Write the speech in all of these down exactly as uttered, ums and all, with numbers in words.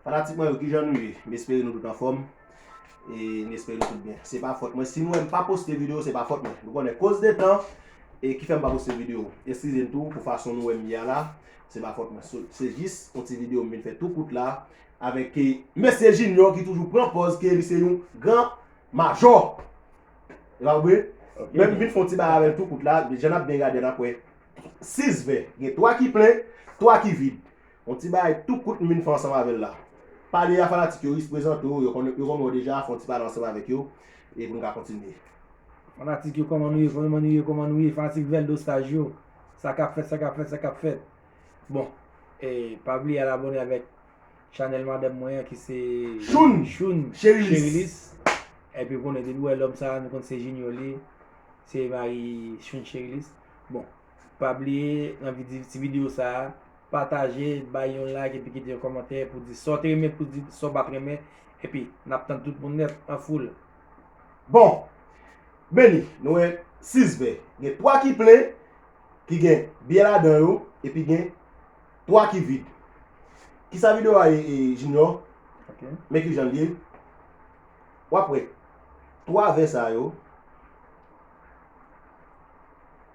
Fanatik mwen yo, kijan nou ye? M espere nou tout anfòm. E m espere nou tout byen. Se pa fòt mwen. Si nou wè m pa poste videyo, se pa fòt mwen. Nou konnen koz de tan e ki fè m pa poste videyo. Eskize m tou pou fason nou wè m ye a la. Se pa fòt mwen. So, se jis yon ti videyo m vin fè tou kout la. Avèk, e, mesye Junior ki toujou pran pòz ke li se yon gran majò. E pa vre? Ok. Men m vin fè yon ti bagay avè l tou kout la. Jan n ap byen gade n ap wè sis vè. Gen twa ki plen, twa ki vid. Yon ti bagay tou kout m vin fè ansanm avè l la. Pale a fanatik yo, jis prezante w, yo konn, yo konn wè w deja, fè yon ti pale ansanm avèk yo, e pou n ka kontinye. Fanatik yo, kòman nou ye, kòman nou ye, kòman nou ye? Fanatik Veldo Staj yo, sa k ap fèt, sa k ap fèt, sa k ap fèt? Bon, e, pa bliye al abòne avèk chanèl madanm mwen an ki se Choun Choun Cherilis. Cherilis. Epi w konnen, depi w wè lòm sa a, nou konn se Junior li, se mari Choun Cherilis. Bon, pa bliye, nan vide-, ti videyo sa a, pataje, bay yon like epi kite yon kòmantè pou di sa w te renmen, pou di sa w pa t renmen. Epi, n ap tann tout moun nèt, an foul. Bon, Beni, nou wè sis vè. Gen twa ki plen, ki gen byè ladan yo, epi gen twa ki vid. Kisa videyo a ye, e, Junior? Ok. Men kijan l ye. W ap wè twa vè sa yo.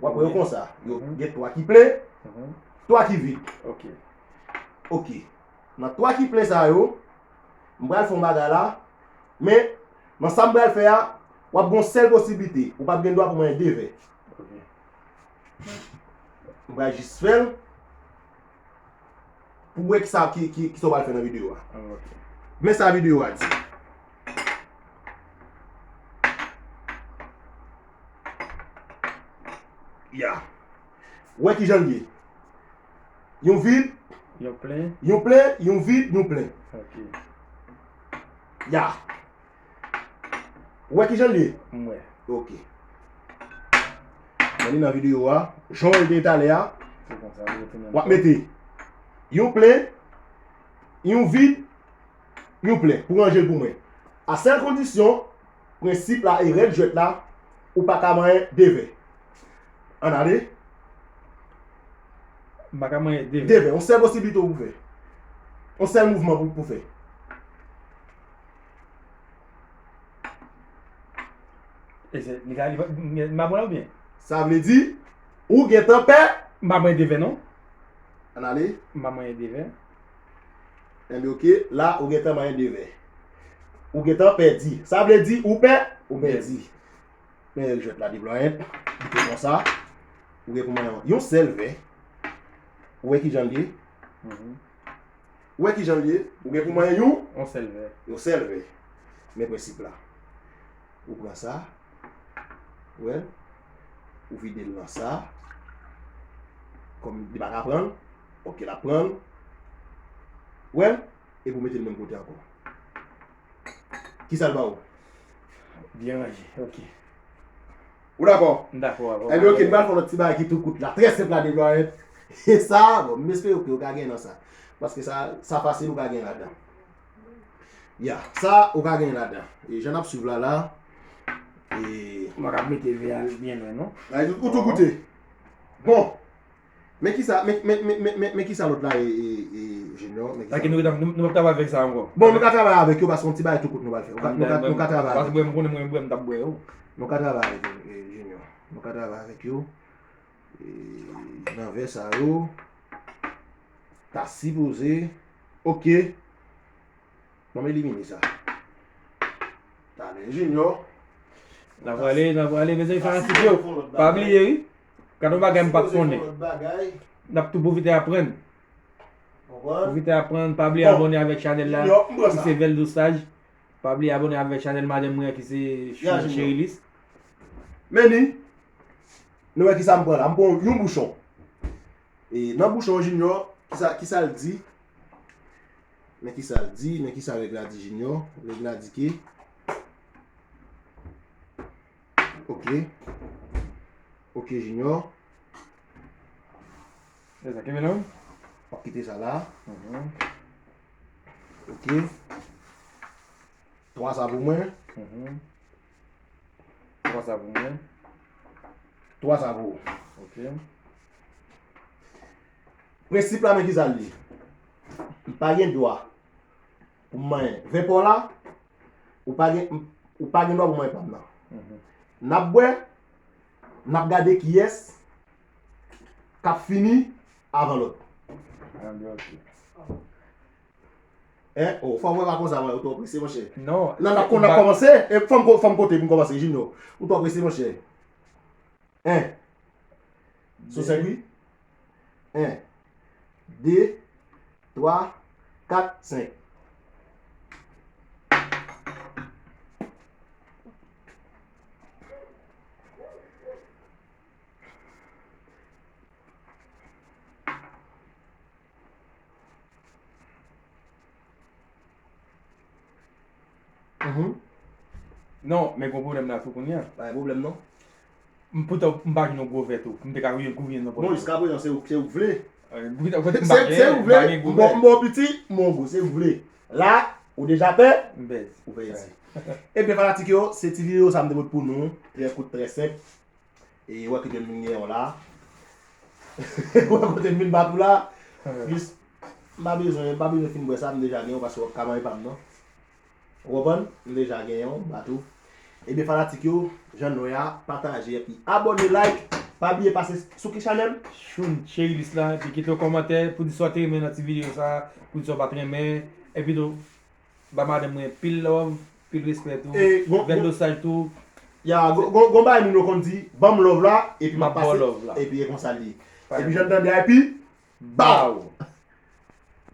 W ap wè yo konsa. Yo gen twa ki plen, twa ki vid. Ok. Ok. Nan twa ki plen sa yo, m pral fè yon bagay la, men nan sa m pral fè a, w ap gen yon sèl posiblite. Ou p ap gen dwa pou manyen de vè. Ok. M pral jis fè l pou w wè kisa, ki, ki, kisa w pral fè nan videyo a. Ah, ok. Men sa videyo a di. Ya. Ou wè kijan l ye? Yon vid, yon plen, yon plen, yon vid, yon plen. Ok. Ya. Ou wè kijan l ye? M wè. Ok. Mwen li nan videyo a, jan w te talè a, w ap mete yon plen, yon vid, yon plen pou ranje l pou mwen. A sèl kondisyon, prensip la e règ jwèt la, ou pa ka manyen de vè. Ann ale. M pa ka manyen de vè. De vè. Yon sèl posiblite ou pou fè. Yon sèl mouvman pou, pou fè. E se, li ka, li pa, m, m pa pran oubyen? Sa vle di, ou gentan pè. M pa manyen de vè, non. Ann ale. M pa manyen de vè. Enben, ok. La, ou gentan manyen de vè. Ou gentan pèdi. Sa vle di, ou pè, ou pèdi. Men règ jwèt la, deplwayen. Li te konsa. Ou gen pou manyen yon sèl vè. Ou wè kijan l ye? Mhm. Ou wè kijan l ye? Ou gen pou manyen yon? Yon sèl vè. Yon sèl vè. Men prensip la. Ou pran sa. Ou wè l? Ou vide l nan sa. Kòm li pa ka pran l. Ok, l ap pran l. Ou wè l? Epi ou mete l menm kote ankò. Kisa l ba ou? Byen ranje, ok. Ou dakò? M dakò avè w. Enben, ok, nou pral fè yon lòt ti bagay ki tou kout la. Trè senp la, deplwayen. E sa, bon, m espere ke ou ka gen nan sa. Paske sa, sa fasil ou ka gen ladan. Ya, sa ou ka gen ladan. E jan n ap swiv la, la. E m pa ka mete vè a byen lwen, non. Ay, ou tou goute. Bon. Men kisa, men, men, men, men, men, men kisa lòt la, e, e, e, Junior, men kisa. Sa ke nou, nou, nou p ap travay avèk sa ankò. Bon, nou ka travay avèk yo, paske yon ti bagay tou kout nou pral fè. Nou ka, nou ka, nou ka travay avèk yo. Paske mwen, mwen konnen mwen bwè, m t ap bwè yo. Nou ka travay avèk yo, e, Junior. Nou ka travay avèk yo. E, nan vè sa yo. Ta sipoze. Ok. Ban m elimine sa. Talè Junior. N a prale, n a prale, mezanmi fanatik yo. Pa bliye, wi. Gade yon bagay m pa t konnen. N ap tou pwofite aprann. Pwofite aprann, pa bliye abòne avèk chanèl la, ki se Veldo Staj. Pa bliye abòne avèk chanèl madanm mwen ki se Cherilis. Men ni, nou wè kisa m pran la. M pran yon bouchon. E nan bouchon Junior, kisa, kisa l di? Men kisa l di, men kisa règ la di Junior. Règ la di ke, ok. Ok, Junior. Lè sa kenbe non. W ap kite sa la. Mhm. Ok. Twa sa pou mwen. Mhm. Twa sa pou mwen. Twa sa pou ou. Ok. Prensip la, men kisa l ye. M pa gen dwa pou m manyen ven pa w la, ou pa gen, ou pa gen dwa pou manyen pa m nan. N ap bwè, n ap gade kiyès k ap fini avan lòt. Hein? Oh, fò mwen pa konsa, mwen, ou twò prese, monchè. Non, n ap, n ap kòmanse. E, fò m ko-, fò m konte pou m kòmanse, Junior. Ou twò prese, monchè. En. Sou senk, wi. En, de, twa, kat, senk. Mhm. Non, men gon pwoblèm la tou kounye a. Pa gen pwoblèm non. M, poutan, m pa gen yon gwo vè tou. M te ka gouye, gouye nan pòt. Bon, jiskaprezan, se ou, se ou k vle. Kote m pa gen, se ou vle. M ba w piti, m ba w gwo, se ou k vle. La, ou deja pè? M pèdi. Ou pèdi. Ebyen, fanatik yo, se ti videyo sa m te pote pou nou. Trè kout, trè senp. E wè ki jan m vin genyen w la. Wè kote m vin bat ou la. Jis, m pa bezwen, m pa bezwen fin bwè sa, m deja genyen w paske w ap ka manyen pa m non. Ou konprann? M deja genyen w, m bat ou. Ebyen, fanatik yo, jan nou ye a, pataje epi abòne, like. Pa bliye pase sou ki chanèl? Choun Cherilis la, epi kite yon kòmantè pou di sa w te renmen nan ti videyo sa, pou di sa w pa t renmen. Epi tou, ba madanm mwen pil love, pil respè tou. E, gon, gon, vèl dosaj tou. Ya, gon, gon, gon bagay moun yo konn di, ban m love la, epi m ap pase, epi e konsa l ye. Epi jan n tande a, epi, baw!